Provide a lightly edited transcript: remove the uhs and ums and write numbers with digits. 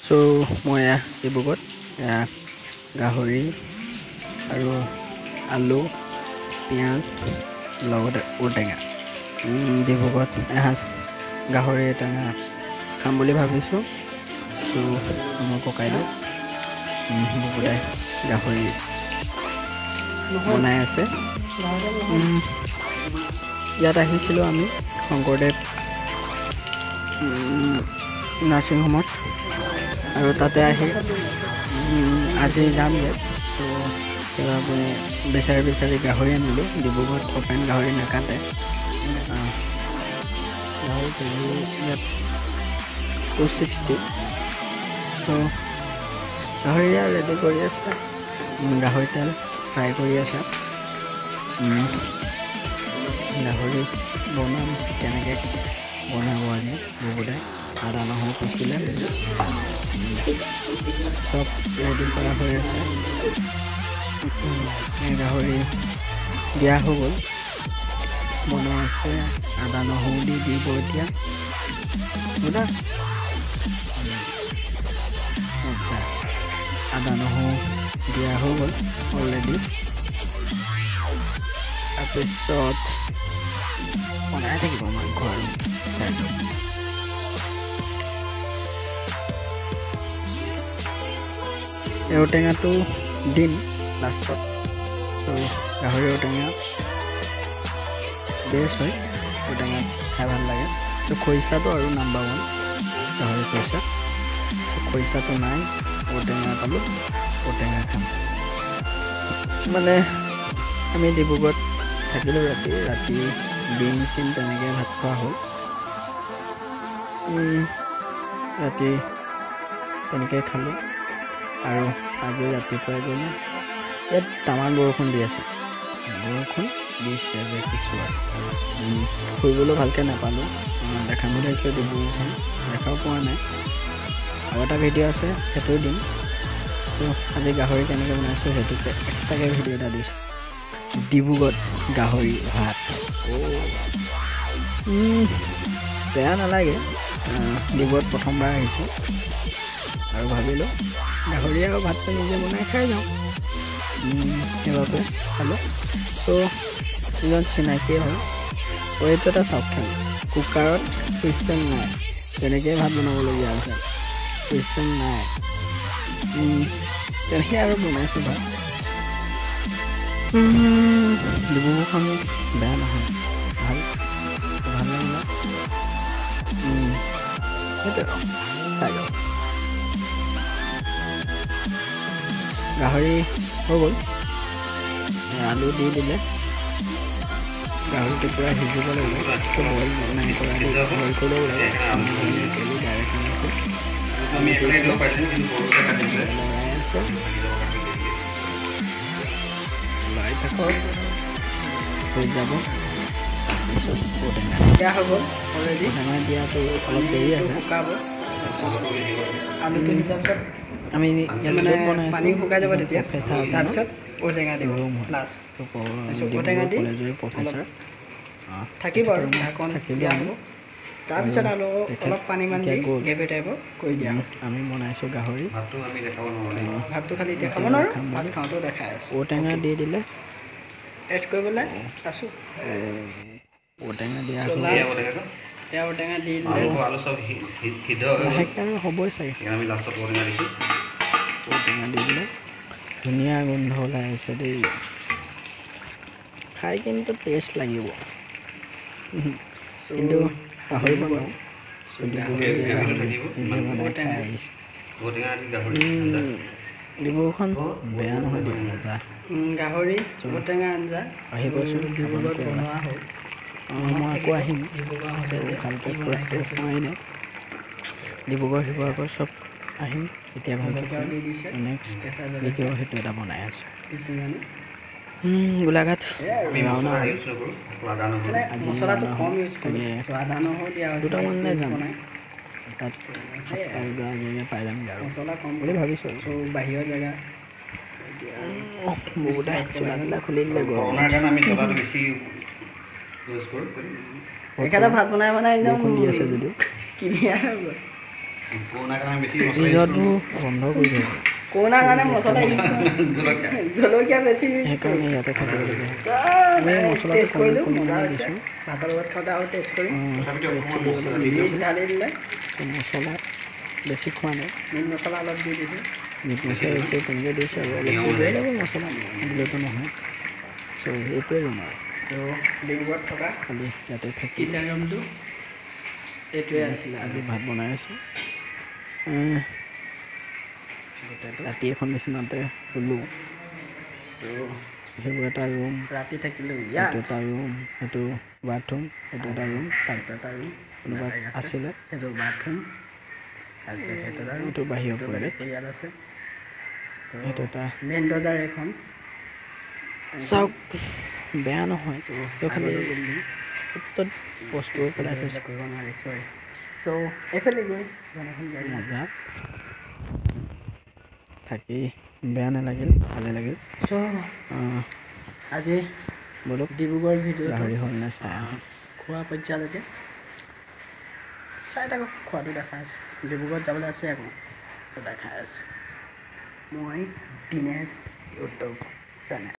চ' মই এয়া ডিব্ৰুগড়ত এয়া গাহৰি আৰু আলু পিঁয়াজ লগতে ঔটেঙা, ডিব্ৰুগড়ত এসাঁজ গাহৰি টেঙা খাম বুলি ভাবিছোঁ। চ' মোৰ ককাইদেউ বুবুদাই গাহৰি বনাই আছে। ইয়াত আহিছিলোঁ আমি শংকৰদেৱ নাৰ্ছিং হোমত আৰু তাতে আহি আজি যামগৈ। ত' সেইবাবে বিচাৰি বিচাৰি গাহৰি আনিলোঁ। ডিব্ৰুগড়ত অপেন গাহৰি নাকাটে। গাহৰি কেজি ইয়াত 260। ত' গাহৰি ৰেডি কৰি আছে, গাহৰি তেল ফ্ৰাই কৰি আছে। গাহৰি বনাম কেনেকৈ বনাব আজি বুবুদাই আদা নহৰু পিচিলে, চব ৰেডি কৰা হৈ আছে। গাহৰি দিয়া হৈ গ'ল, বনোৱা আছে, আদা নহৰু দি দিব এতিয়া। বুদা আচ্ছা, আদা নহৰু দিয়া হৈ গ'ল অলৰেডি। তাৰপিছত বনাই থাকিব মাংস আৰু চাইডত। ঔটেঙাটো দিম লাষ্টত। চ' গাহৰি ঔটেঙা বেষ্ট হয়, ঔটেঙা খাই ভাল লাগে। ত' খৰিচাটো আৰু নাম্বাৰ 1 গাহৰি খৰিচা। খৰিচাটো নাই, ঔটেঙা পালোঁ, ঔটেঙা খাম। মানে আমি ডিব্ৰুগড়ত থাকিলোঁ ৰাতি ৰাতি ডিম চিম তেনেকৈ ভাত খোৱা হ'ল। ৰাতি তেনেকৈ খালোঁ আৰু আজি ৰাতিপুৱাই গ'লোঁ। ইয়াত তামাম বৰষুণ দি আছে, বৰষুণ দিছে যে কিছু ফুৰিবলৈ ভালকৈ নাপালোঁ। দেখাম বুলি ভাবিছিলোঁ ডিব্ৰুগড়খন, দেখাও পোৱা নাই। আৰু এটা ভিডিঅ' আছে, সেইটোও দিম। চ' আজি গাহৰি কেনেকৈ বনাইছোঁ সেইটোকে এক্সট্ৰাকৈ ভিডিঅ' এটা দিছোঁ। ডিব্ৰুগড়ত গাহৰি ভাত বেয়া নালাগে। ডিব্ৰুগড়ত প্ৰথমবাৰ আহিছোঁ আৰু ভাবিলোঁ গাহৰি আৰু ভাতটো নিজে বনাই খাই যাওঁ, সেইবাবে খালোঁ। চ' এজন চিনাকিয়ে হ'ল। এইটো এটা চাওক, খেল কুকাৰত হুইচেল নাই, তেনেকৈয়ে ভাত বনাবলগীয়া হৈছে, হুইচেল নাই, তেনেকৈ আৰু বনাইছোঁ ভাত। ডিব্ৰুগড়খন বেয়া নহয়, ভাল ভাল লাগিলে। সেইটোৱে চাই যাওক। গাহৰি হৈ গ'ল, আলু দি দিলে। গাহৰিটো পূৰা সিজিব লাগিব, বইল নাই কৰা, বইল কৰিব লাগিব। ডাইৰেক্ট লৰাই আছে, লৰাই থাকক, হৈ যাব। তাৰপিছত ঔটেঙা দিয়া হৈ গ'ল অলৰেডি। ঔটেঙা দিয়াটো অলপ দেৰি আছে, শুকাব আলুটো সিজাৰ পিছত আমি মানে পানী শুকাই যাব তেতিয়া, তাৰপিছত ঔটেঙা দিব লাষ্ট। ঔটেঙা দি প্ৰফেচাৰ থাকিব আৰু ঢাকন দিয়া হ'ব। তাৰপিছত আলু অলপ পানীমান দি গ্ৰেভি টাইপৰ কৰি দিয়া। আমি বনাইছোঁ গাহৰি, ভাতটো খালি এতিয়া খাব নোৱাৰোঁ, ভাত খাওঁতেও দেখাই আছোঁ। ঔটেঙা দি দিলে টেষ্ট কৰিবলৈ আছোঁ। ঔটেঙা দিয়া ঔটেঙা দি দিলে আলু চব সিদ্ধ হৈ লাহেকৈ হ'বই চাগে। আমি লাষ্টত ঔটেঙা দিছোঁ। ঔটেঙা দি দিলে ধুনীয়া গোন্ধ ওলাই আছে দেই, খাই কিন্তু টেষ্ট লাগিব, কিন্তু পাহৰিব নোৱাৰোঁ। বনাই খাই আহিছোঁ। ডিব্ৰুগড়খন বেয়া নহয় দিয়া, মজা। গাহৰি ঔটেঙা আঞ্জা আহিবচোন ডিব্ৰুগড়ত বনোৱা হ'ল। মই আকৌ আহিম, ভালকৈ ফুৰাটো হোৱাই নাই। ডিব্ৰুগড় শিৱসাগৰ চব আহিম এতিয়া ভালকৈ। নেক্সট ভিডিঅ' সেইটো এটা বনাই আছোঁ। গোলাঘাট ৰাওনা আজি চাগে 2টামানলৈ যাম, তাত 7টা বজাৰ আগে আগে পাই যামগৈ আৰু বুলি ভাবিছোঁ। আৰু বাহিৰৰ জেগা বহুতে চোলা তোলা খুলি দিলে গৰম। এখেতে ভাত বনাই বনাই একদম বৰষুণ দি আছে যদিও ক্লিয়াৰ হৈ গ'ল। কৰোণাৰ কাৰণে বেছি মছলা ইউজ ৰিজৰ্টবোৰ বন্ধ কৰি থৈছে। কৰোণাৰ কাৰণে মছলা ইউজ কৰোঁ। জলকীয়া জলকীয়া বেছি ইউজ সেইকাৰণে ইয়াতে থাকিবলগীয়া হ'ল। আমি মছলাটো টেষ্ট কম কৰিলোঁ, কম মজা হৈছে। দিছোঁ। ভাতৰ লগত খাওঁতে আৰু টেষ্ট কৰিম। তথাপিতো ৰেড অকণমান চিলি মছলা অলপ দি দি মিট দিছোঁ। ঢালি দিলে। মছলা বেছি খোৱা নাই। মিট মছলা অলপ দি দিছোঁ। মিট মছলা দিছে, তেনেকৈ দিছে আৰু অলপ নিয়ম দিবই অনুযায়ী। লাগিব, মছলা নিদিলেতো নহয়। চ' এইটোৱে ৰুম আৰু চ' ডিব্ৰুগড়ত থকা কালি ইয়াতে থাকিলোঁ। কিচেন ৰুমটো এইটোৱে আছিলে। আজি ভাত বনাই আছোঁ। ৰাতি এখন বিচনাতে শুলোঁ। চ' সেইবোৰ এটা ৰুম। ৰাতি থাকিলোঁ এইটো ইয়াত। এটা ৰুম, এইটো বাথৰুম, এইটো এটা ৰুম, তাত সেইটো এটা ৰুম। কোনোবা বেলেগ আছে। আছিলে। সেইটো বাথৰুম, তাৰপিছত সেইটো এটা ৰুম। এইটো বাহিৰৰ সেইটো বেলেগ পৰিৱেশ। পৰিয়াল আছে। সেইটো এটা মেইন দৰ্জাৰ এইখন। চাওক, বেয়া নহয়। চ' তো খালি আগতো বিল্ডিং ত'ত বস্তুবোৰ পেলাই থৈছে। কৰিব নোৱাৰি, চৰি। চ' এইফালে গৈ এখন এখন গাড়ী। মজা, থাকি বেয়া নালাগিল, ভালে লাগিল। চ' আজি ব'লক, ডিব্ৰুগড় ভিডিঅ'টো গাহৰি হ'ল নে চাই আহোঁ। খোৱা পৰ্যায়লৈকে চাই থাকক, খোৱাটো দেখাই আছোঁ। ডিব্ৰুগড়ত যাবলৈ আছে আকৌ, ত' দেখাই আছোঁ। মই দিনেশ ইউটিউব চেনেল।